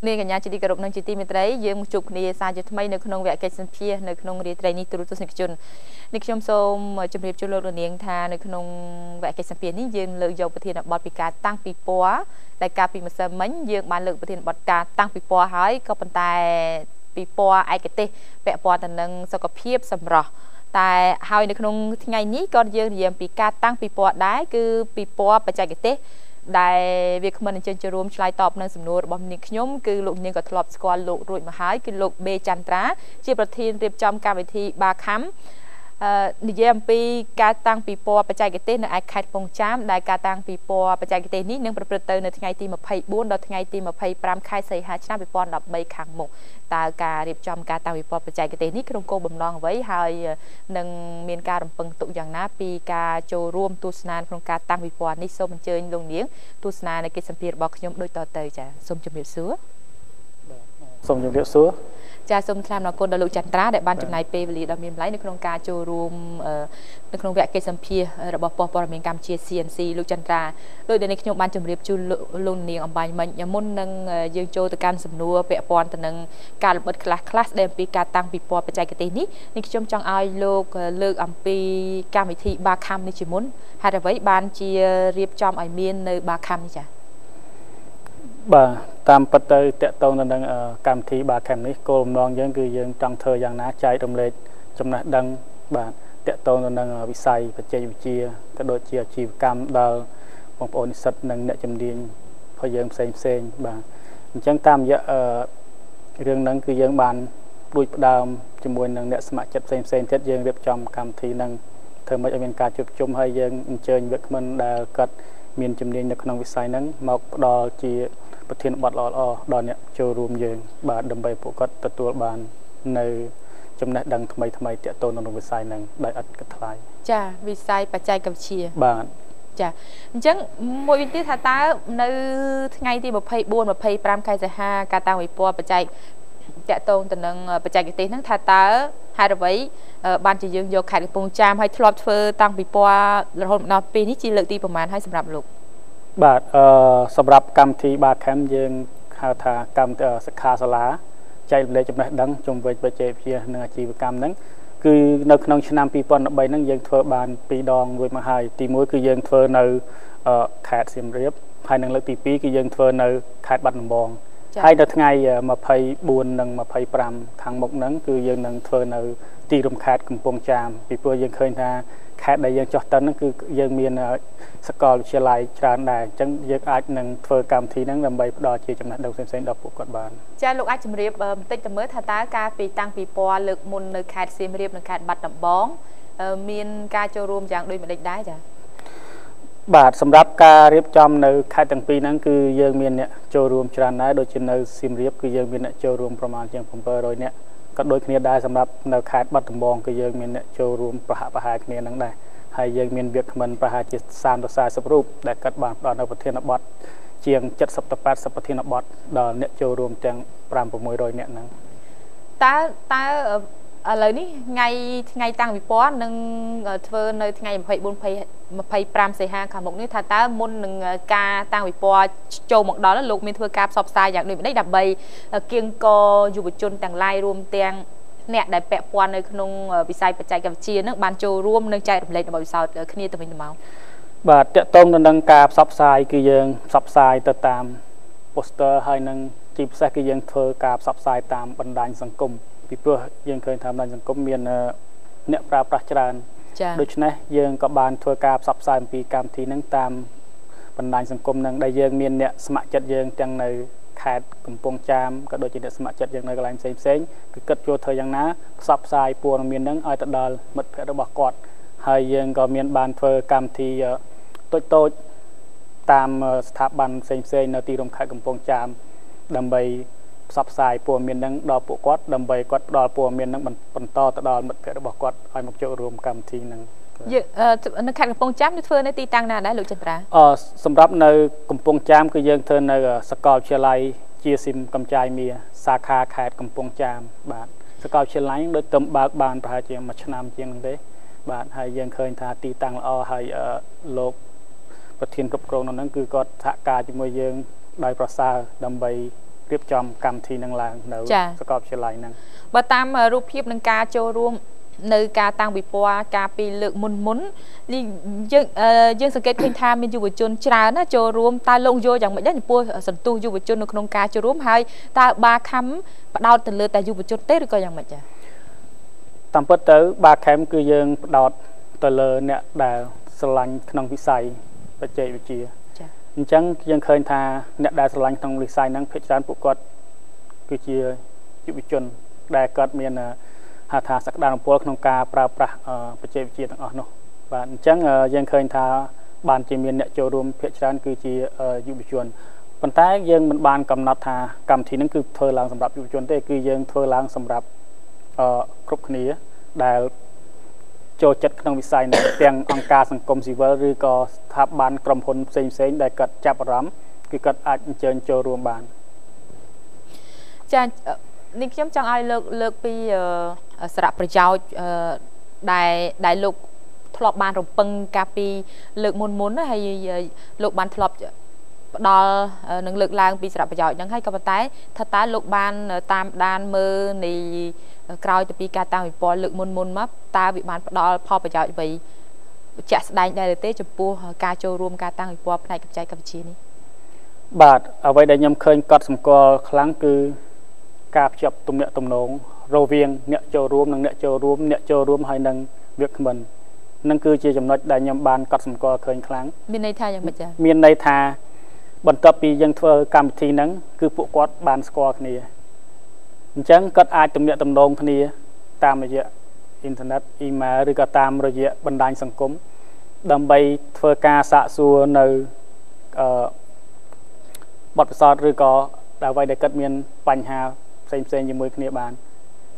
នាងកញ្ញាជាទីគោរពនិងជាទីមេត្រីយើងមកជួបគ្នាសាជាថ្មីនៅក្នុងវគ្គកិច្ចសម្ភាសនៅក្នុងរាត្រីនេះទូរទស្សនិកជននេះខ្ញុំសូមជម្រាបជូនលោកនាងថានៅក្នុងវគ្គកិច្ចសម្ភាសនេះយើងលើកយកប្រធានបទពីការតាំងពិព័រណ៍ដែលកាលពីម្សិលមិញយើងបានលើកប្រធានបទការតាំងពិព័រណ៍ហើយក៏ប៉ុន្តែពិព័រណ៍ឯកទេសពាក់ព័ន្ធទៅនឹងសុខភាពសម្រស់តែហើយនៅក្នុងថ្ងៃនេះក៏យើងនិយាយអំពីការតាំងពិព័រណ៍ដែរគឺពិព័រណ៍បច្ចេកទេសដែលវាគ្មិនអញ្ជើញចូលរួមឆ្លើយតបនឹងសំណួររបស់នាងខ្ញុំគឺលោកនាងក៏ធ្លាប់ស្គាល់លោករួចមកហើយគឺលោកបេចន្ទ្រាជាប្រធានរៀបចំកម្មវិធីបាខំនិយាយអំពីការតាំងពិព័រណ៍បច្ចេកទេសនៅឯខេត្តកំពង់ចាមដែលការតាំងពិព័រណ៍បច្ចេកទេសនេះនឹងប្រព្រឹត្តទៅនៅថ្ងៃទី24ដល់ថ្ងៃទី25ខែសីហាឆ្នាំ2013ខាងមុខតើការរៀបចំការតាំងពិព័រណ៍បច្ចេកទេសនេះក្នុងគោលបំណងអ្វីហើយនឹងមានការរំពឹងទុកយ៉ាងណាពីការចូលរួមទស្សនាក្នុងការតាំងពិព័រណ៍នេះសូមអញ្ជើញលោកនាងទស្សនានៅកិច្ចសម្ភាររបស់ខ្ញុំដូចតទៅចាសូមជម្រាបសួរសូមជម្រាបសួរចាសូមថ្លែងអំណរគុណដល់លោកចន្ទ្រាដែលបានចំណាយពេលវេលាដ៏មានតម្លៃនៅក្នុងការចូលរួមនៅក្នុងវគ្គកិច្ចសម្ភាសរបស់ប៉ុស្តិ៍ព័ត៌មានកម្ពុជា CNC លោកចន្ទ្រាដោយដែលនេះខ្ញុំបានជម្រាបជូនលោកនាងអំបញ្ញមិញមុននឹងយើងចូលទៅកាន់សំណួរពាក់ព័ន្ធទៅនឹងការលម្អិតខ្លះខ្លះស្ដីអំពីការតាំងពិព័រណ៍បច្ចេកទេសនេះនេះខ្ញុំចង់ឲ្យលោកលើកអំពីកម្មវិធីបាខំនេះជាមុនហេតុអ្វីបានជារៀបចំឲ្យមាននៅបាខំនេះចាបាទតាមពិតទៅតកតងទៅនឹងកម្មវិធីបាខេមនេះគោលបំណងយើងគឺយើងចង់ធ្វើយ៉ាងណាចែករំលែកចំណេះដឹងបាទតកតងទៅនឹងវិស័យបច្ចេកវិទ្យាក៏ដូចជាអាជីវកម្មដល់បងប្អូននិស្សិតនិងអ្នកជំនាញរបស់យើងផ្សេងផ្សេងបាទអញ្ចឹងតាមរយៈរឿងហ្នឹងគឺយើងបានផ្ដួចផ្ដើមជាមួយនឹងអ្នកស្ម័គ្រចិត្តផ្សេងផ្សេងទៀតយើងរៀបចំកម្មវិធីហ្នឹងធ្វើម៉េចឲ្យមានការជួបជុំហើយយើងអញ្ជើញវាគ្មិនដែលគាត់មានជំនាញនៅក្នុងវិស័យហ្នឹងមកផ្ដល់ជាប្រធានបទល្អៗដល់អ្នកចូលរួមយើងបាទដើម្បីពួកគាត់ទទួលបាននៅចំណេះដឹងថ្មីថ្មីទាក់ទងនឹងវិស័យហ្នឹងដោយឥតគិតថ្លៃចាវិស័យបច្ចេកវិទ្យាបាទចាអញ្ចឹងមួយវិញទៀតថាតើនៅថ្ងៃទី24 25ខែសីហាការតាំងពិព័រណ៍បច្ចេកតាក់ទងទៅនឹងបច្ចេកទេសហ្នឹងថាតើហេតុអ្វីបានជាយើងយកខេត្តកំពង់ចាមហើយធ្លាប់ធ្វើតាំងពិព័រណ៍រហូតមកដល់ពេលនេះជាលើកទីប្រមាណហើយសម្រាប់លោកបាទសម្រាប់កម្មវិធីបាខេមយើងហៅថាកម្មសិក្ខាសាលាចែករំលែកចំណេះដឹងជុំវិញបច្ចេកវិទ្យានិងអាជីវកម្មហ្នឹងគឺនៅក្នុងឆ្នាំ2013ហ្នឹងយើងធ្វើបាន2ដងរួចមកហើយទី1គឺយើងធ្វើនៅខេត្តសៀមរាបហើយនឹងលើកទី2គឺយើងធ្វើនៅខេត្តបាត់ដំបងហើយនៅថ្ងៃ24និង25ខាងមុខហ្នឹងគឺយើងនឹងធ្វើនៅទីរួមខេត្តកំពង់ចាមពីព្រោះយើងឃើញថាខេត្តដែលយើងចុះទៅហ្នឹងគឺយើងមានសាកលវិទ្យាល័យច្រើនដែរអញ្ចឹងយើងអាចនឹងធ្វើកម្មវិធីហ្នឹងដើម្បីផ្ដល់ជាចំណេះដឹងផ្សេងៗដល់ពួកគាត់បានចាលោកអាចជម្រាបបន្តិចទៅមើលថាតើការពីតាំងពីពណ៌លើកមុននៅខេត្តសៀមរាបនិងខេត្តបាត់ដំបងមានការចូលរួមយ៉ាងដូចម្តេចដែរចាបាទសម្រាប់ការរៀបចំនៅខេត្តទាំងពីរហ្នឹងគឺយើងមានអ្នកចូលរួមច្រើនដែរដូចជានៅសៀមរាបគឺយើងមានអ្នកចូលរួមប្រមាណជាង700នាក់ក៏ដូចគ្នាដែរសម្រាប់នៅខេត្តបាត់ដំបងគឺយើងមានអ្នកចូលរួមប្រហាក់ប្រហែលគ្នានឹងដែរហើយយើងមានវាគ្មិនប្រហែលជា30ទៅ40រូបដែលគាត់បានផ្ដល់នៅប្រធានបទជាង70ទៅ80ប្រធានបទដល់អ្នកចូលរួមទាំង5 600នាក់ហ្នឹងតើតើឥឡូវនេះថ្ងៃតាំងពិព័រណ៍នឹងធ្វើនៅថ្ងៃ24 25សីហាខាងមុខនេះថាតើមុននឹងការតាំងពិព័រណ៍ចូលមកដល់លោកមានធ្វើការផ្សព្វផ្សាយយ៉ាងដូចម្តេចដើម្បីគៀងកយុវជនទាំងឡាយរួមទាំងអ្នកដែលពាក់ព័ន្ធនៅក្នុងវិស័យបច្ចេកវិទ្យានឹងបានចូលរួមនិងចែករំលែកបទពិសោធន៍គ្នាទៅវិញទៅមកបាទតកតងទៅនឹងការផ្សព្វផ្សាយគឺយើងផ្សព្វផ្សាយទៅតាម poster ហើយនឹងជាពិសេសគឺយើងធ្វើការផ្សព្វផ្សាយតាមបណ្ដាញសង្គមពីព្រោះយើងឃើញថាបណ្ដាញសង្គមមានអ្នកប្រើប្រាស់ច្រើនដូច្នេះយើងក៏បានធ្វើការផ្សព្វផ្សាយអំពីកម្មវិធីហ្នឹងតាមបណ្ដាញសង្គមហ្នឹងដែលយើងមានអ្នកស្ម័គ្រចិត្តយើងទាំងនៅខេត្តកំពង់ចាមក៏ដូចជាអ្នកស្ម័គ្រចិត្តយើងនៅកន្លែងផ្សេងផ្សេងគឺគិតចូលធ្វើយ៉ាងណាផ្សព្វផ្សាយព័ត៌មានហ្នឹងឲ្យទៅដល់មិត្តភ័ក្តិរបស់គាត់ហើយយើងក៏មានបានធ្វើកម្មវិធីតូចតូចតាមស្ថាប័នផ្សេងផ្សេងនៅទីរួមខេត្តកំពង់ចាមដើម្បីផ្សព្វផ្សាយព័ត៌មានហ្នឹងដល់ពួកគាត់ដើម្បីគាត់ផ្ដល់ព័ត៌មានហ្នឹងបន្តទៅដល់មិត្តភ័ក្តិរបស់គាត់ឲ្យមកចូលរួមកម្មវិធីហ្នឹងយើងនៅខេត្តកំពង់ចាមនេះធ្វើនៅទីតាំងណាដែរលោកចន្ទ្រាសម្រាប់នៅកំពង់ចាមគឺយើងធ្វើនៅសាកលវិទ្យាល័យជាស៊ីមកំចាយមាសាខាខេត្តកំពង់ចាមបាទសាកលវិទ្យាល័យដូចទំបើកបានប្រហែលជាមួយឆ្នាំជាងហ្នឹងទេបាទហើយយើងឃើញថាទីតាំងល្អហើយលោកប្រធានគ្រប់គ្រងនៅហ្នឹងគឺគាត់សហការជាមួយយើងដោយប្រសើរដើម្បី រៀបចំកម្មវិធីនឹងឡើងនៅសាកលវិទ្យាល័យហ្នឹង បើតាមរូបភាពនឹងការចូលរួមនៅការតាំងពិព័រណ៍ការពីលើកមុនមុននេះយើងយើងសង្កេតឃើញថាមានយុវជនច្រើនណាចូលរួមតើលោកយល់យ៉ាងម៉េចដែរចំពោះសន្ទុះយុវជននៅក្នុងការចូលរួមហើយតើបាខំផ្ដោតទៅលើតែយុវជនទេឬក៏យ៉ាងម៉េចចា តាមពិតទៅបាខំគឺយើងផ្ដោតទៅលើអ្នកដែលស្រឡាញ់ក្នុងវិស័យបច្ចេកវិទ្យាចាអញ្ចឹងយើងឃើញថាអ្នកដែលស្រឡាញ់ក្នុងវិស័យហ្នឹងភាគច្រើនពួកគាត់គឺជាយុវជនដែលគាត់មានហៅថាសក្តានុពលក្នុងការប្រើប្រាស់បច្ចេកវិទ្យាទាំងអស់នោះបាទអញ្ចឹងយើងឃើញថាបានជាមានអ្នកចូលរួមភាគច្រើនគឺជាយុវជនប៉ុន្តែយើងមិនបានកំណត់ថាកម្មវិធីហ្នឹងគឺធ្វើឡើងសម្រាប់យុវជនទេគឺយើងធ្វើឡើងសម្រាប់គ្រប់គ្នាដែលចូលចិត្តក្នុងវិស័យនេះទាំងអង្គការសង្គមស៊ីវិលឬក៏ស្ថាប័នក្រុមហ៊ុនផ្សេងផ្សេងដែលគាត់ចាប់អារម្មណ៍គឺគាត់អាចអញ្ជើញចូលរួមបាន ចានេះខ្ញុំចង់ឲ្យលើកលើកពីសារៈប្រយោជន៍ដែលដែលលោកធ្លាប់បានរំពឹងកាលពីលើកមុនមុនណាហើយលោកបានធ្លាប់ផ្ដល់នឹងលើកឡើងពីសារៈប្រយោជន៍ហ្នឹងហើយក៏ប៉ុន្តែថាតើលោកបានតាមដានមើលនៃក្រោយទៅពីការតាំងពិព័រណ៍លើកមុនមុនមកតើវាបានផ្ដល់ផលប្រយោជន៍អ្វីជាក់ស្ដែងដែរទេចំពោះការចូលរួមការតាំងពិព័រណ៍ផ្នែកបច្ចេកវិទ្យានេះ បាទអ្វីដែលខ្ញុំឃើញកត់សម្គាល់ខ្លាំងគឺការភ្ជាប់ទំនាក់ទំនងរវាងអ្នកចូលរួមនិងអ្នកចូលរួមអ្នកចូលរួមហើយនិងវាគ្មិននឹងគឺជាចំណុចដែលខ្ញុំបានកត់សម្គាល់ឃើញខ្លាំង មានន័យថាយ៉ាងម៉េចចា មានន័យថាបន្ទាប់ពីយើងធ្វើកម្មវិធីហ្នឹងគឺពួកគាត់បានស្គាល់គ្នាអញ្ចឹងគាត់អាចទំនាក់ទំនងគ្នាតាមរយៈអ៊ីនធឺណិតអ៊ីមែលឬក៏តាមរយៈបណ្ដាញសង្គមដើម្បីធ្វើការសាកសួរនៅអឺបទពិសោធន៍ឬក៏អ្វីដែលគាត់មានបញ្ហាផ្សេងផ្សេងជាមួយគ្នាបាន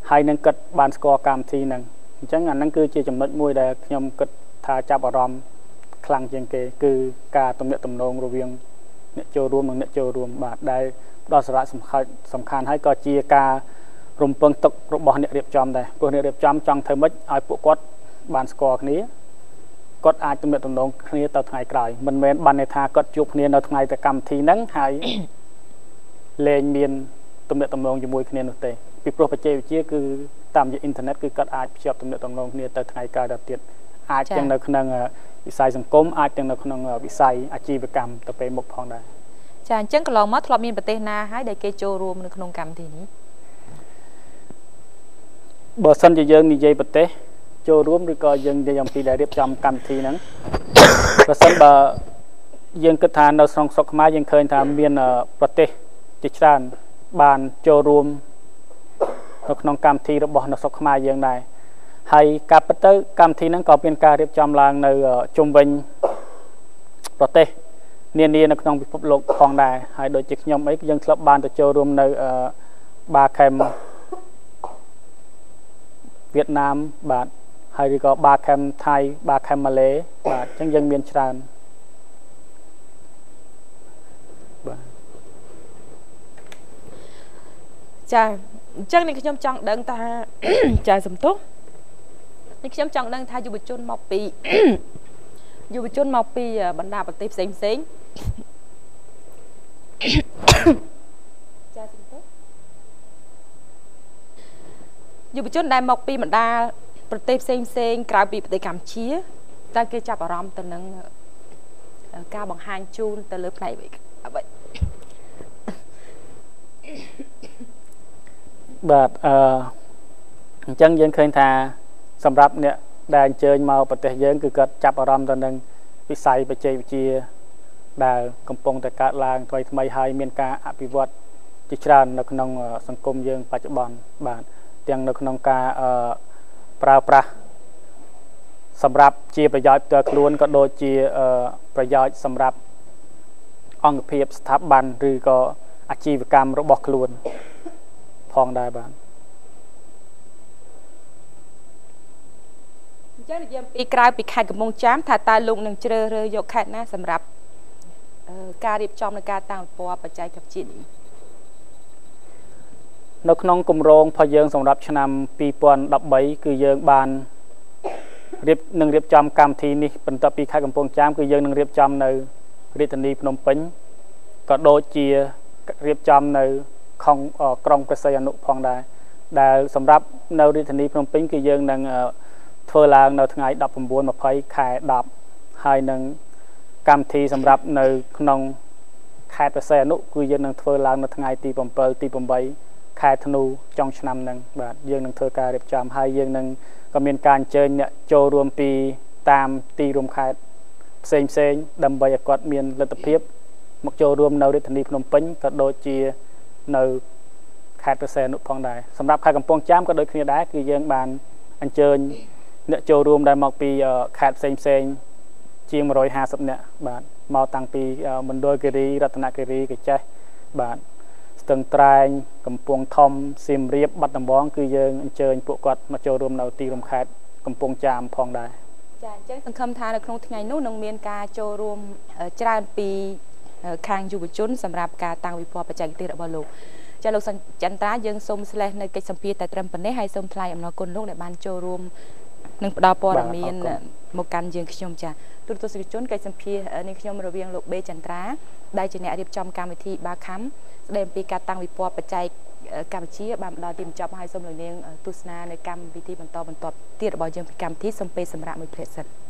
ហើយនឹងគាត់បានស្គាល់កម្មវិធីហ្នឹងអញ្ចឹងអាហ្នឹងគឺជាចំណុចមួយដែលខ្ញុំគិតថាចាប់អារម្មណ៍ខ្លាំងជាងគេគឺការទំនាក់ទំនងរវាងអ្នកចូលរួមនិងអ្នកចូលរួមបាទដែលផ្ដល់សារៈសំខាន់សំខាន់ហើយក៏ជាការរំពឹងទុករបស់អ្នករៀបចំដែរព្រោះអ្នករៀបចំចង់ធ្វើម៉េចឲ្យពួកគាត់បានស្គាល់គ្នាគាត់អាចទំនាក់ទំនងគ្នាទៅថ្ងៃក្រោយមិនមែនបានន័យថាគាត់ជួបគ្នានៅថ្ងៃទៅកម្មវិធីហ្នឹងហើយលែងមានទំនាក់ទំនងជាមួយគ្នានោះទេពីព្រោះបច្ចេកវិទ្យាគឺតាមរយៈអ៊ីនធឺណិតគឺគាត់អាចភ្ជាប់ទំនាក់ទំនងគ្នាទៅថ្ងៃក្រោយដល់ទៀតអាចទាំងនៅក្នុងវិស័យសង្គមអាចទាំងនៅក្នុងវិស័យអាជីវកម្មទៅពេលមុខផងដែរ ចាអញ្ចឹងកន្លងមកធ្លាប់មានប្រទេសណាហើយដែលគេចូលរួមនៅក្នុងកម្មវិធីនេះ បើសិនជាយើងនិយាយប្រទេសចូលរួមឬក៏យើងនិយាយអំពីដែលរៀបចំកម្មវិធីហ្នឹងបើសិនបើយើងគិតថានៅក្នុងស្រុកខ្មែរយើងឃើញថាមានប្រទេសជាច្រើនបានចូលរួមនៅក្នុងកម្មវិធីរបស់នៅស្រុកខ្មែរយើងដែរហើយការពិតទៅកម្មវិធីហ្នឹងក៏មានការរៀបចំឡើងនៅជុំវិញប្រទេសនានានៅក្នុងពិភពលោកផងដែរហើយដូចជាខ្ញុំអីយើងធ្លាប់បានទៅចូលរួមនៅបាខេមវៀតណាមបាទហើយឬក៏បាខេមថៃបាខេមម៉ាឡេបាទអញ្ចឹងយើងមានច្រើនបាទ ចាអញ្ចឹងនេះខ្ញុំចង់ដឹងថាចាសំទោសនេះខ្ញុំចង់ដឹងថាយុវជនមកពីយុវជនមកពីបណ្ដាប្រទេសផ្សេងផ្សេងចាសំទោសយុវជនដែលមកពីបណ្ដាប្រទេសផ្សេងផ្សេងក្រៅពីប្រទេសកម្ពុជាតើគេចាប់អារម្មណ៍ទៅនឹងការបង្ហាញជូនទៅលើផ្នែកអ្វី បាទអឺអញ្ចឹងយើងឃើញថាសម្រាប់អ្នកដែលអញ្ជើញមកប្រទេសយើងគឺគាត់ចាប់អារម្មណ៍ទៅនឹងវិស័យបច្ចេកវិទ្យាដែលកំពុងតែកើតឡើងថ្មីថ្មីហើយមានការអភិវឌ្ឍជាច្រើននៅក្នុងសង្គមយើងបច្ចុប្បន្នបាទទាំងនៅក្នុងការប្រើប្រាស់សម្រាប់ជាប្រយោជន៍ផ្ទាល់ខ្លួនក៏ដូចជាប្រយោជន៍សម្រាប់អង្គភាពស្ថាប័នឬក៏អាជីវកម្មរបស់ខ្លួនផងដែរបាទ អញ្ចឹងនិយាយពីក្រៅពីខេត្តកំពង់ចាមថាតើលោកនឹងជ្រើសរើសយកខេត្តណាសម្រាប់ការរៀបចំនៃការតាំងពិព័រណ៍បច្ចេកវិទ្យានេះ នៅក្នុងគម្រោងរបស់យើងសម្រាប់ឆ្នាំ2013គឺយើងបានរៀបនឹងរៀបចំកម្មវិធីនេះបន្ទាប់ពីខេត្តកំពង់ចាមគឺយើងនឹងរៀបចំនៅរាជធានីភ្នំពេញក៏ដូចជារៀបចំនៅ ខងក្រុងព្រះសីហនុផងដែរ ដែលសម្រាប់នៅរាជធានីភ្នំពេញ គឺយើងនឹងធ្វើឡើងនៅថ្ងៃ 19 20 ខែ 10 ហើយនឹងកម្មវិធីសម្រាប់នៅក្នុងខេត្តព្រះសីហនុ គឺយើងនឹងធ្វើឡើងនៅថ្ងៃទី 7 ទី 8 ខែធ្នូចុងឆ្នាំហ្នឹង។ បាទ យើងនឹងធ្វើការរៀបចំ ហើយយើងនឹងក៏មានការអញ្ជើញអ្នកចូលរួមពីតាមទីរួមខេត្តផ្សេងផ្សេង ដើម្បីឲ្យគាត់មានលទ្ធភាពមកចូលរួមនៅរាជធានីភ្នំពេញ ក៏ដូចជានៅខេត្តព្រះសីហនុផងដែរ។ សម្រាប់ខេត្តកំពង់ចាមក៏ដូចគ្នាដែរ គឺយើងបានអញ្ជើញអ្នកចូលរួមដែលមកពីខេត្តផ្សេងផ្សេងជាង 150 នាក់ បាទ មកតាំងពីមណ្ឌលគិរី រតនគិរី កចេះ បាទ ស្ទឹងត្រែង កំពង់ធំ សៀមរាប បាត់ដំបង គឺយើងអញ្ជើញពួកគាត់មកចូលរួមនៅទីរួមខេត្តកំពង់ចាមផងដែរ។ ចា អញ្ចឹងសង្ឃឹមថានៅក្នុងថ្ងៃនោះនឹងមានការចូលរួមច្រើនពីខាងយុវជនសម្រាប់ការតាំងវិព័ន្ធបច្ចេកទេសរបស់លោក។ ចា លោកចន្ទ្រា យើងសូមស្លេះនៅកិច្ចសម្ភារតែត្រឹមប៉ុណ្ណេះ ហើយសូមថ្លែងអំណរគុណលោកដែលបានចូលរួមនិងផ្ដល់ព័ត៌មានមកកាន់យើងខ្ញុំ។ ចា ទូរទស្សនិកជន កិច្ចសម្ភារនេះខ្ញុំរវាងលោកបេចន្ទ្រា ដែលជាអ្នករៀបចំកម្មវិធីបាខំស្ដីអំពីការតាំងវិព័ន្ធបច្ចេកកម្ពុជា បានដល់ទីបញ្ចប់ហើយ។ សូមលោកនាងទស្សនានៅកម្មវិធីបន្តបន្ទាប់ទៀតរបស់យើងពីកម្មវិធី សូមពេលសម្រាប់មួយភ្លែតសិន។